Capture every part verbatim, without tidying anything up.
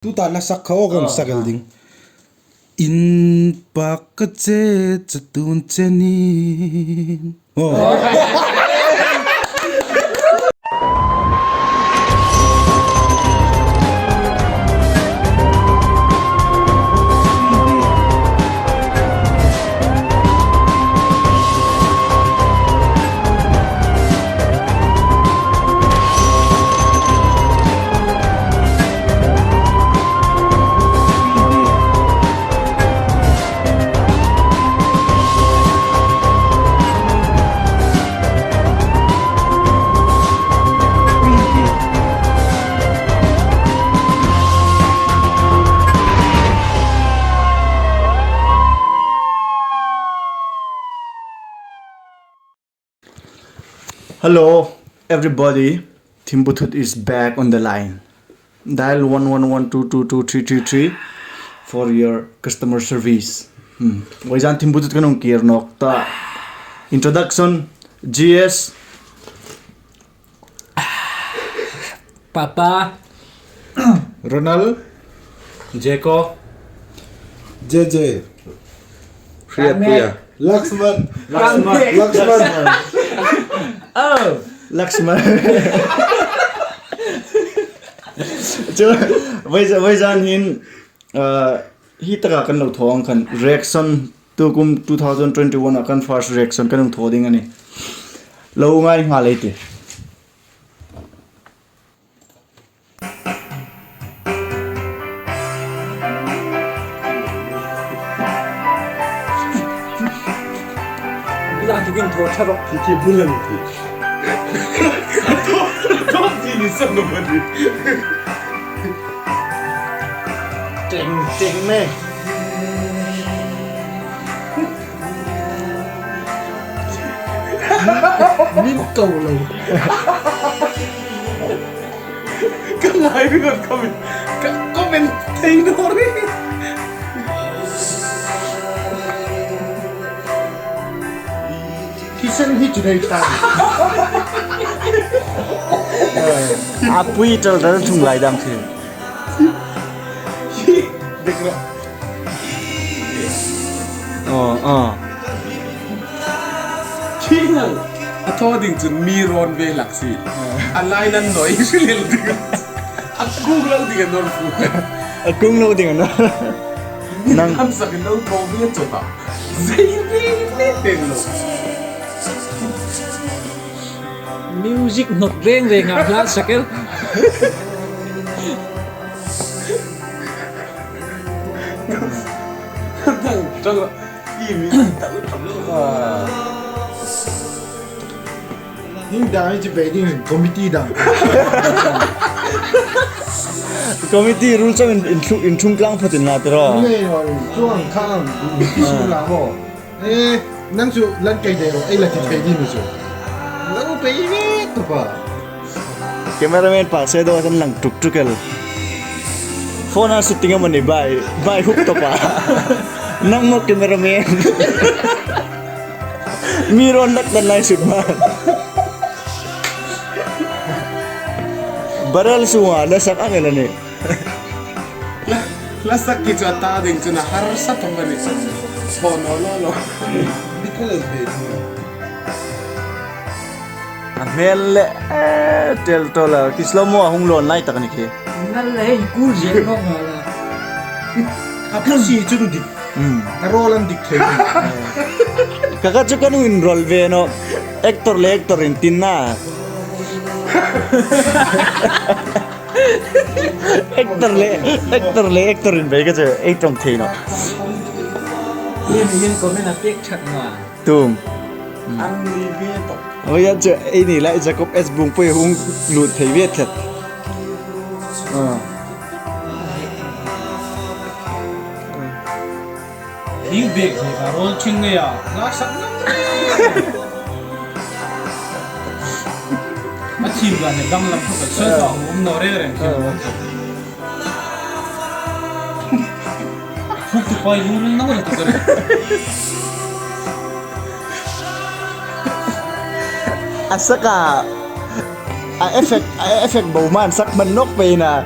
Tuta la sak kha aw, kan sak el ding. In pak ka che chatuon chenin. Oh. Hello, everybody. Thimbuthut is back on the line. Dial one one one two two two three three three for your customer service. Hmm. Voizan Thimbuthut kan hung kir nawk ta. Introduction, G S. Papa. Ronald. Jeko. J J. Priya, Priya. Laxman. Laxman. Laxman. Oh. Laxman. Chu, voiza-, voizan hin, uh, hi taka kan lo thaw ang khan reaction, tukum two thousand twenty-one a kan first reaction kan hung thaw ding a nih. Lo ngai nghal ei tih. Ila tukin thaw tha rawh. Ki, ki bulan ki. Thaw, thaw ti ni san lo mani. Teng, teng me. Min ko lo. Ka ngai ringawt ka comment. Ka comment thei naw ring. Thisen hi chu nei ta. A pui tal tal thung lai dam thil. Hi, dek ro. Oh, oh. Khi ngal. A thaw ding chun mi rawn ve hlak si. A lai nan noi si lel ding. A kung lo ding a nor fu. A kung lo ding a nor. Nang. Am sa lo ko ve chota. Zei ve ve lo. Music hnawt reng reng a hla sak el. Dang, dang, i mi, dang, dang. Ning dang chi be ding committee dang. Committee rule chang in, in thu, in thung tlang phatin la tiro. Nei, oi, chuang khang, in ti su la ho. Eh, nang chu lan kai de ro, ei la ti thei ding chu. Lo pei ve to pa. Cameraman pa se do kan lang tuk tuk el. Phone a shooting a mani bai, bai huk to pa. Nang mo cameraman. Mi ron lak dan lai shoot ma. Barrel sunga la sak ang el a nih. La, la sak ki chu a ta ding chu na harsa thawm a ni. Thaw naw lo lo. Dikal el pe chu. A hmel le, eh, tel tawla, ki slow mo a hung lawn lai tak a ni khi. Ngal le hei ku zie ngawt ngal a. A pu si chu dik. Hmm. A role an dik thei. Ka ka chu kan hung inrol ve naw. Actor le actor in tin na. Actor le, actor le, actor in bei ka chu, ei tawng thei naw. Yen, yen comment a pek that naw. Tum. An ni ve tawk. Oi, an chu, ei ni lai Jacob S Bungpui hung lut thei ve tlat. Ah. Ding bek hi ka rol ching nge ya. Nga sak nang. A thim ga ne dang lam ka sa ka um no re re ki. Huk tu pai lu nang le tu ka re. A saka. A effect, a effect bo man sak man nawk pei na.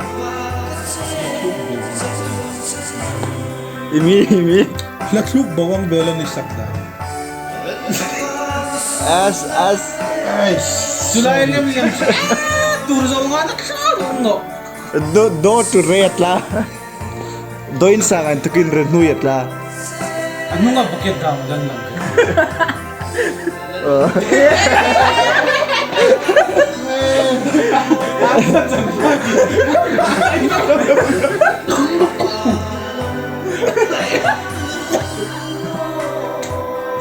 Mi, mi. Hla thluk bawang bela ni sak da. As, as. Ai. Chu lai lem lem. Tur zo nga tak sa no. Do, do tu re tla. Do in sa ngan tukin re nu ya tla. Anu nga bucket dam dan lang.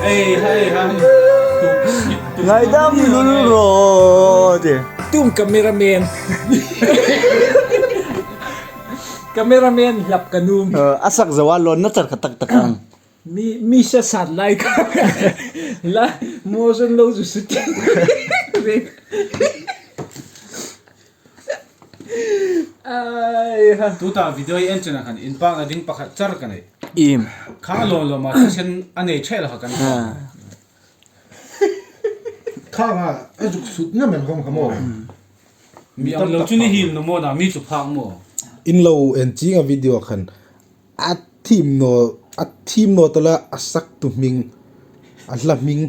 Hei, hei, hei. Ngaidam lul ro, te. Tum cameraman. Cameraman hlap ka nuom. Eh, a sak zawa lo na char ka tak tak ang. Mi, mi sa sat lai ka. La, motion lo zu sut. Ai, ha. Tuta video en chena khan, inpakna ding pakhat char ka nei. Im. Kha lo lo ma, sen a nei chel ha kan. Ha. Kha ha, a zuk sut na men hong kha mo. Mi ang lo chu ni hil no mo na, mi chu phak mo. In lo en chi nga video khan. A thim naw, a thim naw tala a saktu hming, a hla hming,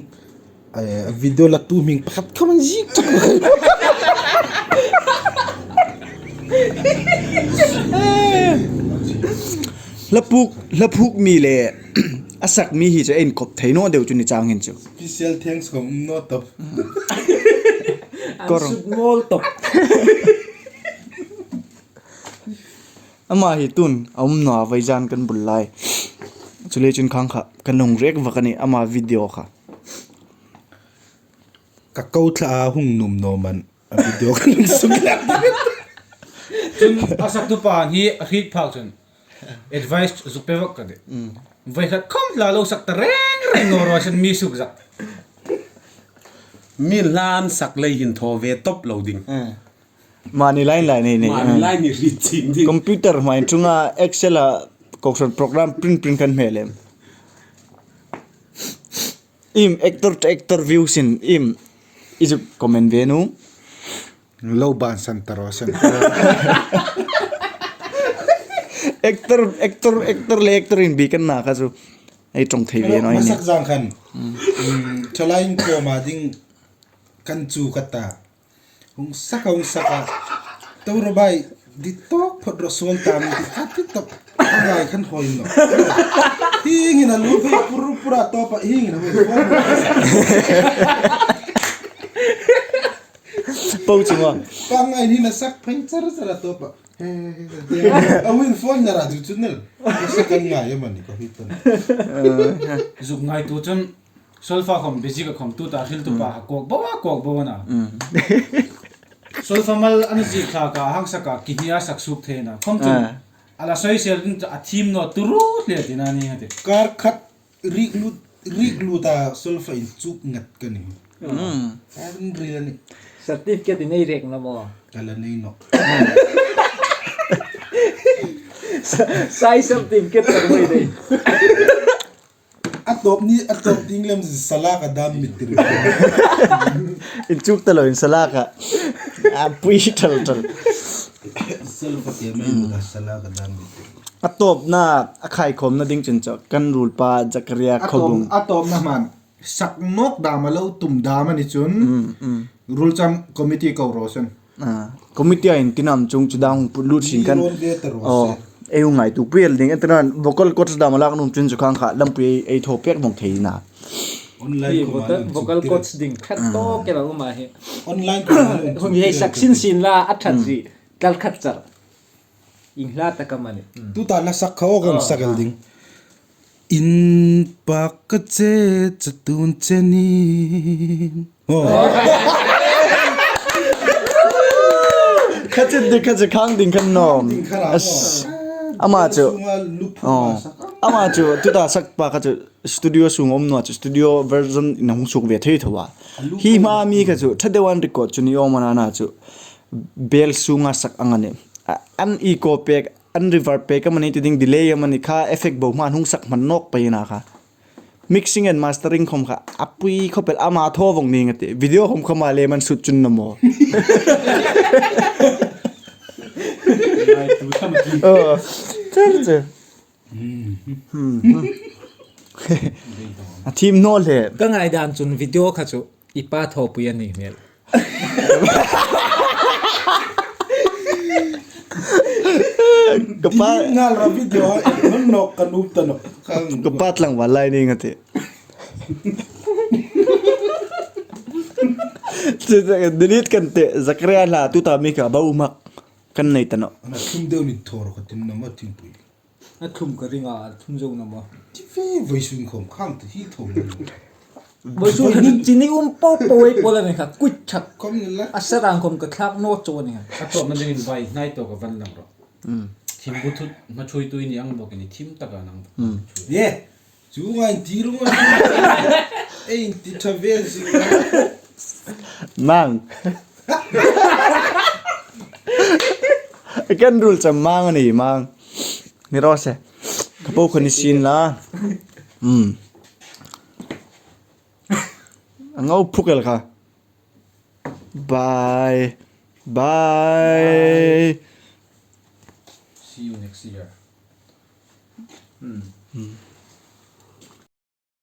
eh, a video latu hming pakhat kha man zik chak. Hla puk, hla puk mi le a sak mi hi chu a inkop thei naw deu chu ni chang hin chu. Special thanks khom um naw tawp. An suk mawl tawp. Ama hi tun a um naw a, vawisun kan bul lai. Chuleiin khang kha kan hung rek vak a nih ama video kha. Ka ko thla a hung nuom naw man a video kan hung suk lai. Chun a saktu pa hi a hriet phak chun advice zuk pe vak ka tih. Mm. Voi khat khom hla lo sak ta reng reng naw raw sen mi suk zak. Mi hla an sak lei hin thaw ve tawp lo ding. Mm. Mani line line nei nei. Mani line ni ri ching ding. Computer hmai chunga Excel a kohran program print print kan hmel em. Im actor to actor view sin im. Izu comment ve nu. Lo ban san ta ro sen. Actor, actor, actor le actor in bi kan na kha chu. Ei tong thei ve naw ni. Masak zang khan. Mm, thalai in ko ma ding kan chu ka ta. Hung saka, hung saka. Tawra bai, di tawk phot ro suol ta mi di khat ti tawk. Ngai khan hoi no. Hi ngin a lu phei pur pur a tawpa, hi ngin a hoi. Po chunga. Pangai ni na sak phei char char a tawpa. He, he, he, he. A win phone na ra chu chu nel. Sa kan ngai a mani ka hi tan. Zuk ngai tu chun solfa khom busy ka khom tuta hriltu pa ha kok bo a kok bo na. Mm. Solfa mal an zi kha ka hang saka ki hnia sak suk thei na. Khom chun. Ah. Ala soi sel din a thim naw tu ru le ti na ni ha te. Kar khat rik lut, rik lut a solfa in chuk ngat ka ni. Mm. An ri la ni. Certificate nei rek na mo. Ka la nei no. Sa-, sai certificate ka mo dei. A tawp ni, a tawp ding lem sala ka dam mit tir. In chuk ta lo in sala ka. A pui tal tal. Solfa ke mai ka sala ka dam mit tir. A tawpna, a khaikhawmna ding chun chu kan ruolpa Zakaria Khobung. A tawp, a tawpna hman. Sak nawk dam a lo tum dam a ni chun. Mm, mm. Ruolcham committee ko ro sen. Ah, committee a in tinam chung chu dang pu lut sin kan. Ron ve ta ro sen. Oh, ei u ngai tu pu el ding. Entenan vocal coach dam a lak num chun chu khang kha lampui ei, ei thaw pek mong thei na. Online hi ko ma vocal, vocal coach ding khat to ke la um a hi. Online ko ma hung hi sak sin sin la a that si. Tal khat char. Inhla taka mani. Tuta la sak kha o kan sak el ding. In pak ka che chatun che ni. Oh. Kha che de kha che khang ding kan nom. Ding kha la. As. Ama chu. Sunga lup ma sak. Ama chu tuta sak pa kha chu studio sung om naw chu studio version in hung suk ve thei thawa. Hi ma mi kha chu thadewan record chu ni om ana na chu. Bel sunga sak ang a ni. A, an echo pek, an reverb pek amani ti ding delay amani kha effect bo hma hung sak hman nawk pei na kha. Mixing and mastering khom kha a pui khop el ama thaw vong ning a ti. Video khom kha ma le man sut chun na mo. Ngai tu tham ki. Oh. Char char. Hmm. A thiem naw hle. Ka ngaidan chun video kha chu i pa thawpui a ni hmel. Ka pa, delete ngal rawh video, non nok ka nuom ta nawh. Ka pa tlangval lai ni nga ti. Chu, chu, delete kan ti, Zakaria la tu ta mi ka bau mak kan nei ta nawh. Ana thum deu ni thor ka tin na ma thim pui. A thum ka ring a, a thum zo na ma. Ti fe vawisun khom kham ti hi thom. Vawisun hin chini um po po ei po la ni kha, kuit chak. Kom ni la. A sarang khom ka thlak naw chaw ni kha. A tawpna dingin vai hnai tawk a van lang rawh. Hmm. Thim bu thut ma chui tui ni ang bawk ni thim taka nang. Hmm. Ye. Chu ngai ti ru ngai. Ei ti tha ve si. Mang. Kan rul cham mang ni mang. Ni ro se. Ka po kha ni sin la. Hmm. Ngau phuk el kha. Bye. Bye. See you next year. Hmm. Hmm.